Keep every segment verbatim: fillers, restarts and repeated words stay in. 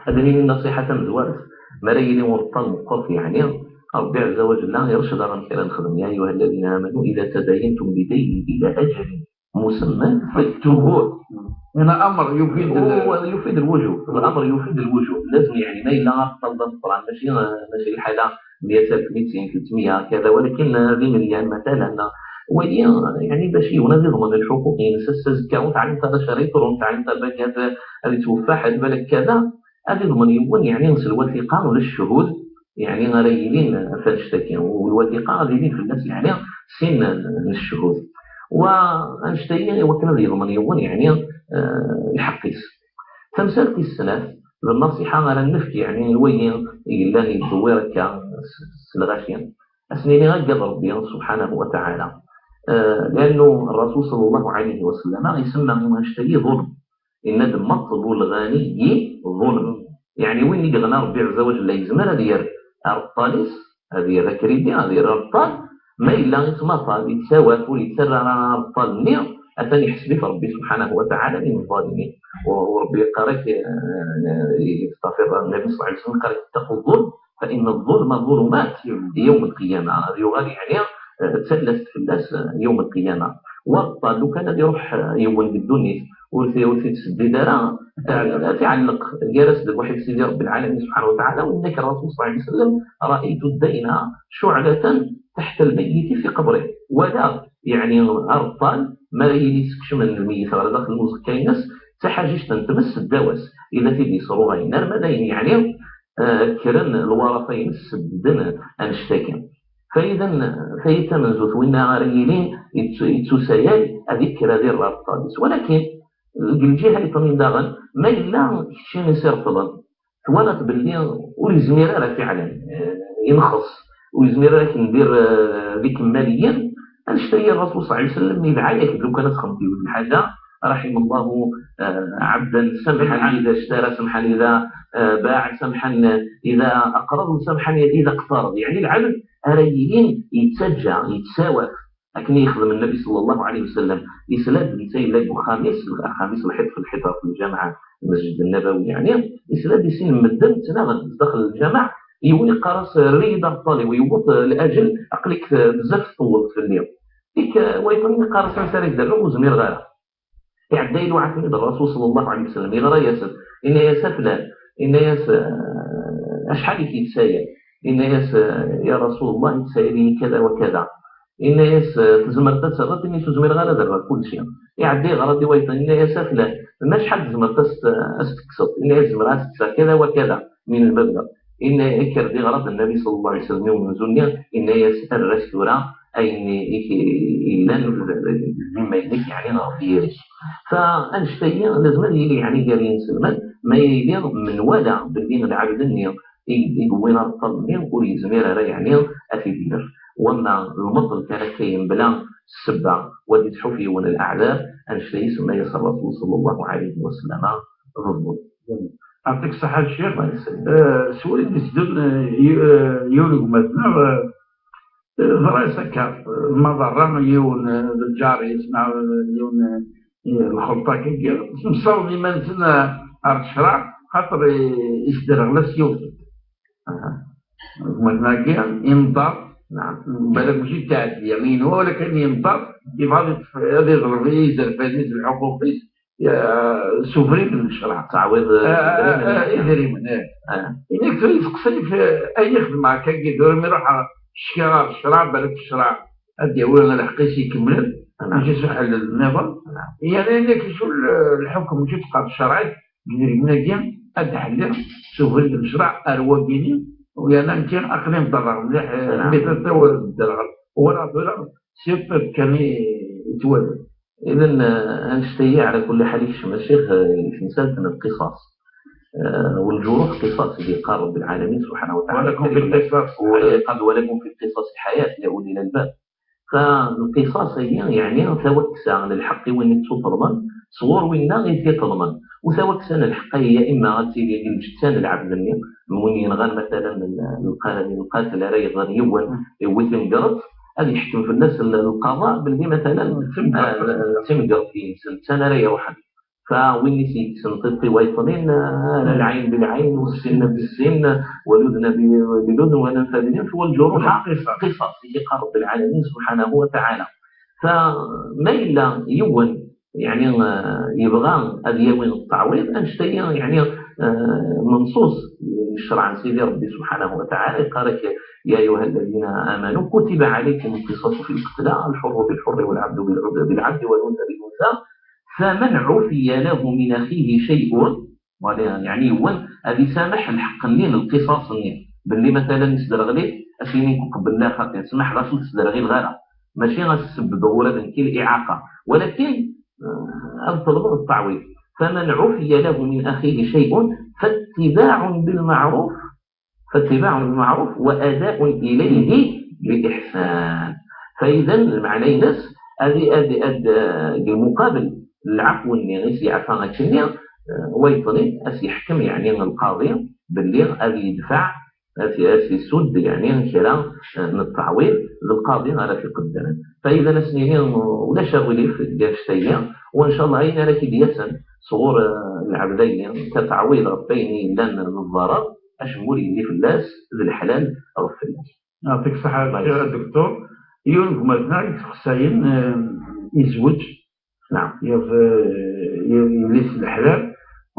Ad nini nasiḥa tamezwarut, mi ara yili ureṭṭal meqqret, yeɛni Ṛebbi ɛezza wa jella irecc daɣen kra nexdem: يا أيها الذين آمنوا إذا تداينتم بدين إلى أجل مسمى فاكتبوه. Hna amr yufid l- هو يفيد الوجوب، الأمر يفيد الوجوب. Lazem, yeɛni, ma yella areṭṭal d ameqqran, mačči, mačči lḥala mya وثلاثمية، ثلاثمية كذا، ولكن ذي مليان مثلا. Wagi, yeɛni, bac yiwen ad iḍmen lḥuquq-ines, ass azekka ur tɛelmeḍ ara acu ara yeḍru, ur tɛelmeḍ ara belk ad, ad yettweffaḥ, balak kada, ad iḍmen yiwen, yeɛni, s lwathiqa d cchuhud, yeɛni, ara yilin f annect-agi, u lwathiqa ad ilin fell-as, yeɛni, sin n cchuhud. Wa annect-agi i wakken ad yeḍmen yiwen, yeɛni, eh, lḥeqq-is. Tamsalt tis snat, d nnasiḥa ara nefk, yeɛni, i wayi i yellan yettdewwir akka s, s lɣaci. Ad s-nini aggad Ṛebbi subḥanahu wa taɛala. Eh, liannu Ṛṛasul ṣalla Llahu ɛalayhi wa sallam isemma i wannect-agi ḍulm. Yenna-d: مطل الغني ظلم. Yeɛni win i yeɣna Ṛebbi ɛezza wa jella yezmer ad yerr areṭṭal-is, ad yerr akridi, ad yerr areṭṭal, ma yella yettmaṭal, yettawaf, ur yettarra ara areṭṭal-nni, atan iḥseb-it Ṛebbi subḥanahu wa taɛala min ẓẓalimin. U, u Ṛebbi yeqqar-ak, eh, yeṭṭef-it Nnbi ṣalla Llahu ɛalayhi wa sallam, yeqqar-ak: اتقوا الظلم فإن الظلم ظلمات يوم القيامة. Ad yuɣal, yeɛni, eh, d tallast fell-as, eh, yawm lqiyama. Wa areṭṭal, lukan ad iruḥ, eh, yiwen deg ddunit, ur t-, ur t-id-seddid ara, eh, ad t-iɛelleq gar-as d lwaḥid Sidi Ṛebbi lɛalamin subḥanahu wa taɛala, u yenna-k Ṛṛasul ṣalla Llahu ɛalayhi wa sallam: رأيت الدين شعلة تحت الميت في قبره. Walaɣ, yeɛni, areṭṭal, mi ara yili yessekcem lmeyyet ɣer daxel n uẓekka-ines, d taḥajict n tmes seddaw-as, yella tid yesruɣayen. Arma d ayen, yeɛni, eh, kkren lwarafa-ines, seddden annect-agi. Fayda n, fayda tamenzut, winna ara yilin yettu-, yettusayal, ad ikker ad irr areṭṭal-is. Walakin, deg lǧiha yeṭṭnin daɣen, ma yella kečči i s-ireṭṭlen, twalaḍ belli ur yezmir ara fiɛlan, eh, inxeṣ, ur yezmir ara ad k-ndir, eh, d ikemmaliyen, annect-agi Ṛṛasul ṣalla Llahu ɛalayhi wa sallam yedɛa-yak-d lukan ad txedmeḍ yiwet lḥaǧa: رحم الله, eh, عبدا سمحا إذا اشترى، سمحا إذا, eh, باع، سمحا إذا أقرض، سمحا إذا اقترض. Yeɛni lɛebd ara yilin yettaǧǧa, yettsawaf, akken i yexdem Nnbi ṣalla Llahu ɛalayhi wa sallam. Yesla-d netta yella deg uxxam-is, axxam-is lḥiṭ f lḥiṭ ɣef lǧameɛ, Lmesǧid Nnabawi, yeɛni, yesla-d i sin n medden ttnaɣen sdaxel lǧameɛ, yiwen iqqar-as: "Err-iyi-d areṭṭal-iw, yewweḍ, eh, laǧel, aql-ik, eh, bezzaf tṭewwleḍ fell-i." Ik, eh, wayeḍ-nni iqqar-as: "Ansa ara k-d-rreɣ, ur zmireɣ ara." Iɛedda iluɛa-ten-id Ṛṛasul ṣalla Llahu ɛalayhi wa sallam, yeɣra-yas-d, yenna-yas: "A flan", yenna-yas, eh, "acḥal i k-yettsayal?" Yenna-yas, eh, "Ya Rasul Llah, yettsayal-iyi kada wa kada." Yenna-yas, eh, "Tzemreḍ ad terreḍ?" Yenna-yas: "Ur zmireɣ ara ad rreɣ kulci." Iɛedda yeɣra-d i wayeḍ, yenna-yas: "A flan, ma acḥal tzemreḍ ad s-, ad s-tekkseḍ?" Yenna-yas: "Zemreɣ ad s-kkseɣ kada wa kada min lmebleɣ." Yenna, ikker-d iɣra-d Nnbi ṣalla Llahu ɛalayhi wa sallam i umenzu-nni, yenna-yas: "Err-as tura ayen i k-, yellan d, d, d imayl-ik, yeɛni ɣef yiri-k." Fa annect-agi lazem ad yili, yeɛni, gar yinselmen, ma yili menwala belli lɛebd-nni i, i yewwin areṭṭal-nni ur yezmir ara, yeɛni, ad t-id-yerr. Wamma lmeṭṭel kan akka mebla ssebba, wa d-ittḥuf yiwen leɛdab, annect-a isemma-yas Ṛṛasul ṣalla Llahu ɛalayhi wa sallam d ḍḍlem. Yeɛṭik ṣṣeḥḥa a Ccix. Allah yesselmek. Eh, s wayen d-iteddun, eh, y-, eh, yiwen n gma-tneɣ, eh, eh, ḍra-yas akka, eh, ma ḍerra yiwen, eh, d lǧar-is, neɣ, eh, yiwen, eh, lxelṭa-agi, ssemsawen iman-nsen, eh, ar ccreɛ, xaṭer, eh, isderɣel-as yiwet. Aha. Gma-tneɣ-agi, imḍerr, naɛam, balak mačči d ttɛeddi, yenwa, walakin imḍerr, yebɣa ad iṭṭef, ad iḍleb i yizerfan-is, lḥuquq-is, ya, s ubrid n ccreɛ. Ttɛawiḍ, eh, idrimen, eh, idrimen, eh. Ah. Ini-k tura yesteqsa-k, eh, ayen i xedmeɣ akka, tura mi ruḥeɣ cckiɣ ɣer ccreɛ, balak ccreɛ ad d-yawi lḥeqq-is ikemlen, ah, mačči s uḥellel nniḍen. Ah. Yerna ini-k acu l-, lḥukm, acu teqqar tcerɛit, deg idrimen-agi, ad d-ḥelliɣ s ubrid n ccreɛ ar wagini, u yerna nekki aql-i mḍerreɣ mliḥ, eh, ah, mi tataw d dderɣel. Walaɣ tura, s yiṭṭif kan i, i ttwaliɣ. Idan, eh, annect-agi, ɛla kulli ḥal, ikcem a ccix, eh, i temsalt n lqiṣaṣ. Eh, والجروح قصاص, i d-yeqqar Ṛebbi lɛalamin subḥanahu wa taɛala. ولكم في القصاص حياة. Yeqqar-d: "ولكم في القصاص حياة يا أولي الألباب." Fa lqiṣaṣ-agi, yeɛni tawaksa n lḥeqq i win i t-iṭelmen, sɣur winna i t-iṭelmen. U tawaksa n lḥeqq-agi, ya imma ad tili deg lǧetta n lɛebd-nni, n win yenɣan, matalan, lqa-, lqatel ara yenɣen yiwen, iwwi timgerḍt, ad yeḥkem fell-as l-, lqaḍa belli, matalan, d timgerḍt, eh, d timgerḍt-ines, d netta ara iruḥen. Fa win i s-yekksen tiṭ i wayeḍnin, ah, ala lɛin bilɛin, u ssinna bissinn, u ludna bi-, biludn, u lanfa bilunf, u lǧuruḥ qisas, i yeqqar Ṛebbi lɛalamin subḥanahu wa taɛala. Fa ma yella yiwen, yeɛni, ah, yebɣa ad yawi ttaɛwiḍ, annect-agi, yeɛni, ah, menṣuṣ i ccreɛ n Sidi Ṛebbi subḥanahu wa taɛala, yeqqar-ak: يا أيها الذين آمنوا كتب عليكم القصاص في القتلى، الحر بالحر والعبد بالعبد والأنثى بالأنثى، فمن عفي له من أخيه شيء، wali, yeɛni yiwen ad isameḥ lḥeqq-nni n lqiṣaṣ-nni, belli matalan isderɣel-it, ad s-yini: "Nekk qebleɣ xaṭi, smaḥ, ɣas ur tesderɣileḍ ara." Mačči ad s-sebbebeɣ ula d nekki liɛaqa, walakin, eh, ad ṭelbeɣ ttaɛwiḍ. فمن عفي له من أخيه شيء فاتباع بالمعروف فاتباع بالمعروف وأداء إليه بإحسان. Fa idan, lmeɛna-ines, ad, ad, ad, eh, deg lmuqabel n lɛefw-nni i s-yeɛfa akkenni, eh, wayeḍnin, ad s-yeḥkem, yeɛni, lqaḍi belli ad yedfeɛ, ad s-, ad s-isudd, yeɛni, kra, eh, n ttaɛwiḍ, d lqaḍi ara t-iqeddren. Fa idan, ad s-nini ulac aɣilif deg annect-agi, wa ncallah ayen ara k-id-yasen sɣur, eh, lɛebd-agi, ka ttaɛwiḍ ɣef wayen yellan d ḍḍarer, acemma ur yelli fell-as, d leḥlal ɣef fell-as. Yeɛṭik ṣṣeḥḥa, a Duktur. Yiwen n gma-tneɣ yesteqsayen, eh, yezweǧ. Naɛam. Yaf, eh, y-, yelli-s n leḥlal,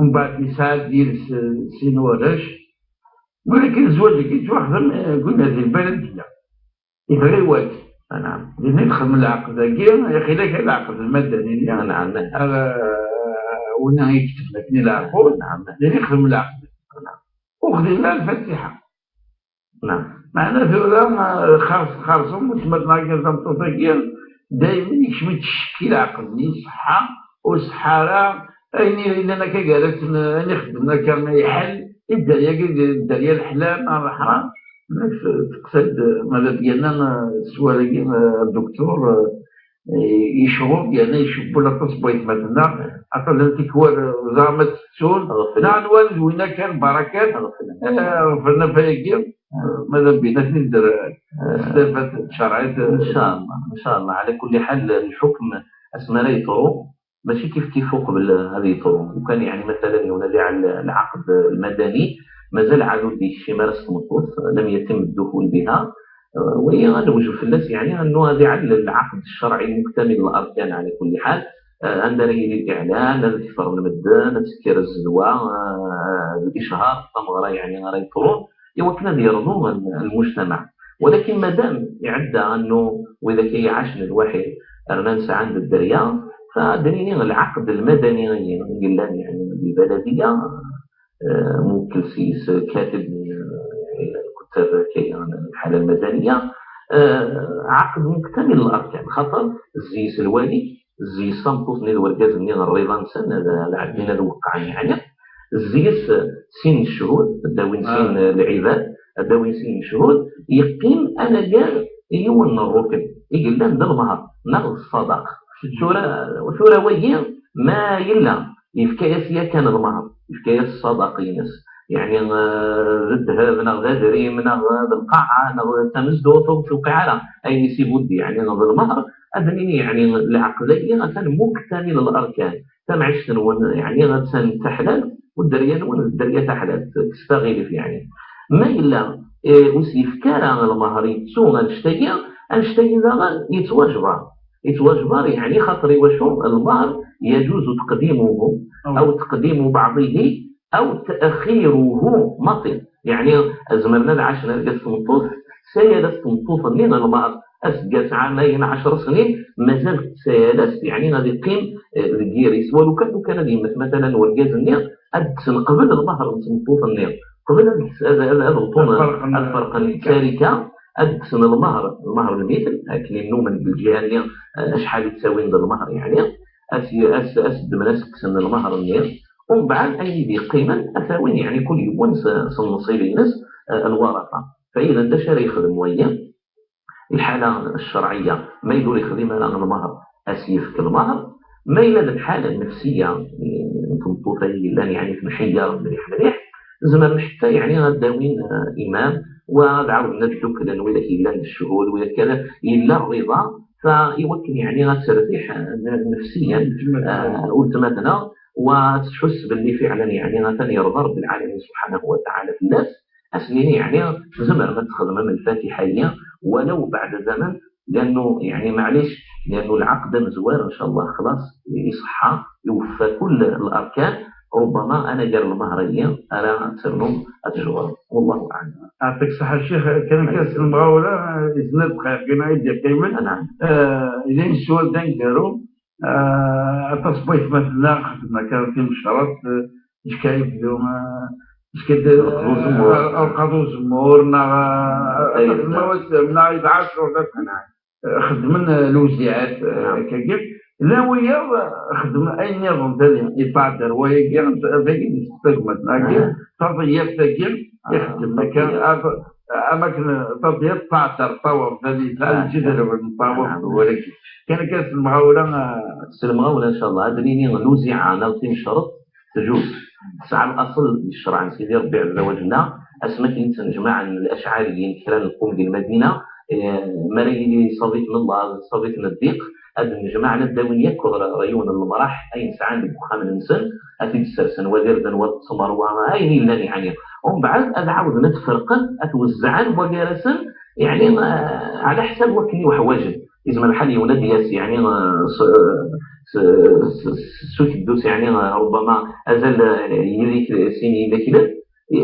mbeɛd yesɛa-d yid-s, eh, sin warrac. Walakin zzwaǧ-agi yettwaxdem, eh, deg unadi n lbaladiyya. Yebɣa iwat. Naɛam. Din i texdem lɛeqd-agi, yaxi-, lak lɛeqd lmadani-nni. Naɛam. Ara, winna i yeketben akken i lɛequd. Naɛam. Din i texdem lɛeqd. Naɛam. Ur xdimen ara lfatiḥa. Naɛam. Meɛna tura, eh, xers-, xersum weltma-tneɣ tameṭṭut-agi, daymen yekcem-itt ccek i lɛeqd-nni, iṣeḥḥa, ur iṣeḥḥa ara, ayen yellan akka gar-asen, ayen ixeddmen akka iḥel, i dderya-agi, d dderya leḥlal neɣ leḥram. Nekk teqsa-d, ma d adyana, eh, sswal-agi, eh, a Duktur, eh, yecɣel, yerna icewwel aṭas n waytmaten-nneɣ, aṭas n tikwal, eh, ẓer ma ttettun, neɣ nwan d winna kan, barakat, eh, ɣef nnafay-agi, eh, ma d abinat-nni d, eh, s tafat tcerɛit, eh. Ncallah, ncallah. Ɛla kulli ḥal, lḥukm asmi ara yeḍru, mačči kif kif uqbel ad yeḍru. Lukan, yeɛni, matalan, yiwen ad iɛell lɛaqd lmadani, mazal ɛad ur d-yekcim ara s tmeṭṭut, lam yatim ddukul biha, eh, wagi ad newjeb fell-as, yeɛni, annu ad iɛell lɛaqd ccerɛi muktamil larkan, ɛla kulli ḥal, eh, anda ara yili liɛlan, ad kefren medden, ad tekker zzedwa, eh, lichar, tameɣra, yeɛni, ara yeḍrun, i wakken ad yerḍu lmujtamaɛ. Walakin madam iɛedda annu widak ay iɛacen lwaḥid, rnan sɛan-d dderya, fa ad nini lɛaqd lmadani i yellan, yeɛni, di lbaladiya, eh, mwekkel s-yes kateb, eh, lkuttab akka, lḥala lmadaniya, eh, ɛaqd muktamil larkan, xaṭer zzi-s lwali, zzi-s tameṭṭut-nni d wergaz-nni, rriḍa-nsen, ad, ad ɛeddin ad weqqɛen, yeɛni, zzi-s sin n cchud, ad d-awin sin, ah, lɛibad, ad d-awin sin n cchud, yeqqim anagar yiwen n rrukn i yellan d lmehr, neɣ d ṣṣadaq. Tura, tura wagi, ma yella yefka-yas yakan lmehr, yefka-yas ṣṣadaq-ines, yeɛni, eh, d ddheb, neɣ d adrim, neɣ d lqaɛa, neɣ d tamezduɣt, ur tewqiɛ ara, ayen i s-ibuddi, yeɛni, d lmehr, ad nini, yeɛni, lɛeqd-agi atan muktamil larkan. Tamɛict-nwen, yeɛni, attan d taḥlalt, u dderya-nwen d dderya taḥlalt, kkset aɣilif, yeɛni. Ma yella, eh, ur s-yefka ara lmehr, yettu annect-agi, annect-agi daɣen yettwajber. Yettwajber, yeɛni, xaṭer iwacu? Lmehr يجوز تقديمه أو تقديم بعضه أو تأخيره مطلق. Yeɛni, zemren ad ɛacen argaz d tmeṭṭut, tessayal-as tmeṭṭut-nni lmehr, aseggas ɛamayen, ɛecra snin, mazal tessayal-as, yeɛni, ad iqqim, eh, deg yiri-s. Walu kan, lukan ad yemmet, matalan, wergaz-nni, ad d-kksen qbel lmehr n tmeṭṭut-nni, qbel ad, ad, ad, ad bṭun, ad ferqen, ad ferqen ttarika, ad d-kksen lmehr, lmehr lmitl, akken i nnumen deg lǧiha-nni, eh, acḥal i ttawin d lmehr, yeɛni, ad s-, ad s-, ad s-ddmen, ad s-kksen lmehr-nni, umbeɛd ayen i d-yeqqimen ad t-awin, yeɛni, kul yiwen s, s nnṣib-ines, eh, lwarafa. Fa idan d acu ara yexdem wagi? Lḥala ccerɛiyya, ma yella ur yexdim ara lmehr, ad s-yefk lmehr. Ma yella d lḥala nnefsiyya, eh, n tmeṭṭut ay yellan, yeɛni, temḥeyyer mliḥ mliḥ, zemren ḥetta, yeɛni, ad d-awin, eh, imam, wa ad ɛawden ad dduklen widak yellan d cchud, widak kan yella rriḍa, fa i wakken, yeɛni, ad tertiḥ, eh, nnefsiyya, eh, weltma-tneɣ, وتحس باللي فعلا يعني غادي يرضى رب العالمين سبحانه وتعالى في الناس. اسنيني يعني تزمر ما تخدم من الفاتحه هي ولو بعد زمن، لانه يعني معليش، لانه العقد مزوار ان شاء الله خلاص يصحى يوفى كل الاركان. ربما انا دير المهريه انا تسلم اتجور، والله اعلم. يعطيك الصحة الشيخ، كان كاس المغاورة، إذن الدقيق كان يدي قيمة. نعم. آه، إذا السؤال دان قالوا، آه، التصبيت مثلا خدمة كان في مشرط، آه، إيش كان يبدو، آه، إيش كان يبدو؟ القضاء والزمور. آه، القضاء والزمور، نعم. آه، أي، نعم. المواسم، نعم، إذا عشر ولا نعم. خدمن الوزيعات، آه، نعم. كاكيا. لا ويا خدم أي نظام تاني يتعدى رواية كاع، تاكي تستخدم تاكي، آه. تضيف تاكي، آه. يخدم كان تضيف. أف-، أماكن تضيف تعتر طور ثاني، ثاني آه. جدر من طور نعم. ولكن كان كاس المغاورة، آه. سلم غاورة إن شاء الله. هذا ليني الوزيعة نعطي شرط تجوز. تسعى الأصل للشرع سيدي ربي عز وجل. اسمك يمكن جماعة من الأشعريين كرا نقوم بالمدينة، آه، ما راه يلي صافيت من الله، صافيت من الضيق، هاد الجماعة نداوين ياك ريون المراح، أي نسعان بخام الإنسان، أتي السرسن ودير دن والتمر وأين إلا يعني. ومن بعد هذا عاود نتفرقن، أتوزعن وجالسن، يعني، آه، على حسب وكني وحواجن. إذا ما الحال يولد ياس، يعني، آه، س-، س-، س-، سوك الدوس، يعني، آه، ربما أزال، آه، يلي ك-، سيني إلا كده،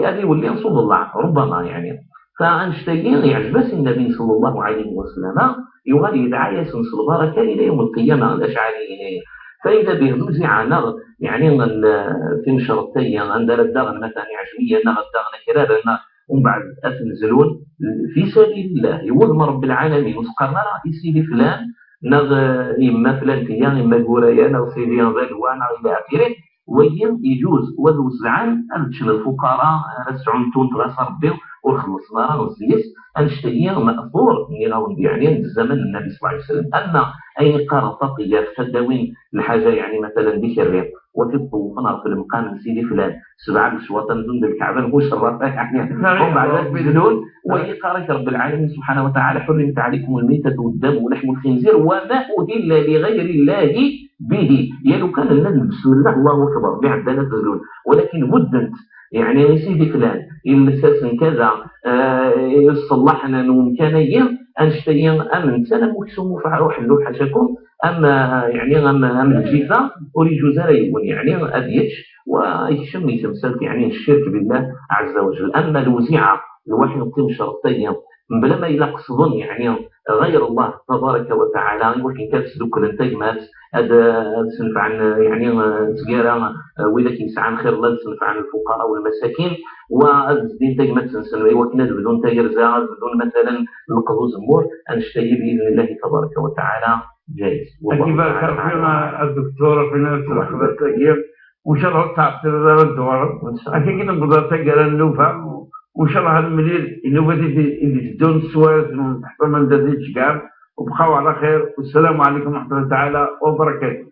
هذه يولي رسول الله، ربما، يعني. فأنشتاين يعجبس النبي صلى الله عليه وسلم، يغال يدعى يسنس البركة إلى يوم القيامة، الأشعريين. فإذا به دوزي عنغ، يعني، ال-، في مشرطية، عند الدغن مثلا عجمية، نغ الدغن كرارا، ومن بعد أتنزلون في سبيل الله، يوضم رب العالمين، وسقرنا راه سيدي فلان، نغ يما فلان فيا، يما قورايا، نغ سيدي غدوة، نغ إلى آخره. وين يجوز وذو زعان أن تشمل الفقراء، أن تسعون تون تغاس ربي، وخلصنا راه الزيس، أن تشتهي مأثور، يعني، يعني، من زمن النبي صلى الله عليه وسلم. أما أين قال التقية في تداوين الحاجة، يعني، مثلا، ذكر الريق، وتطوفنا في المقام سيدي فلان، سبعة الشواطن دون الكعبة، مش الرفاق، يعني. هم بعد ذلك ينزلون، ويقارك رب العالمين سبحانه وتعالى: "حرمت عليكم الميتة والدم ولحم الخنزير وما أهل لغير الله به". يا لو كان الناس بسم الله، الله أكبر، بيع الدنيا تزلون. ولكن ودنت، يعني، يا سيدي فلان، يمسسن كذا، آه، يصلحنا نوم كان يم، أنشتيا أمن سنة مكسوم وفع-، وحلو حاشاكم. أما، يعني، أما، أما الجيفة، وريجوز ريبون، يعني، أبيتش، ويكشم يتمسك، يعني، الشرك بالله عز وجل. أما الوزيعة، الواحد يقيم شرطيا، بلا ما يلا قصدن، يعني، غير الله تبارك وتعالى، يمكن كتسلك لنتجمات، هذا تسنفع عن، يعني، تسقيرا، وإذا كيسعى خير الله تسنفع عن الفقراء والمساكين، وهذا الدين تجمات تنسن، وكنا بدون تجرزة، بدون مثلا نقضوا زمور، أنشتي بإذن الله تبارك وتعالى جائز. والله أكيد تعالى بارك أعلم. فينا الدكتور، فينا الله يبارك. الخبر الطيب. وإن شاء الله تعطي الدور. وإن شاء الله. أكيد نقدر تجرى النوفا. وإن شاء الله هنمليل النوفا دي، دي، دي، دون سوارت من تحت من دازين شكار. وبقاو على خير، والسلام عليكم ورحمة الله تعالى وبركاته.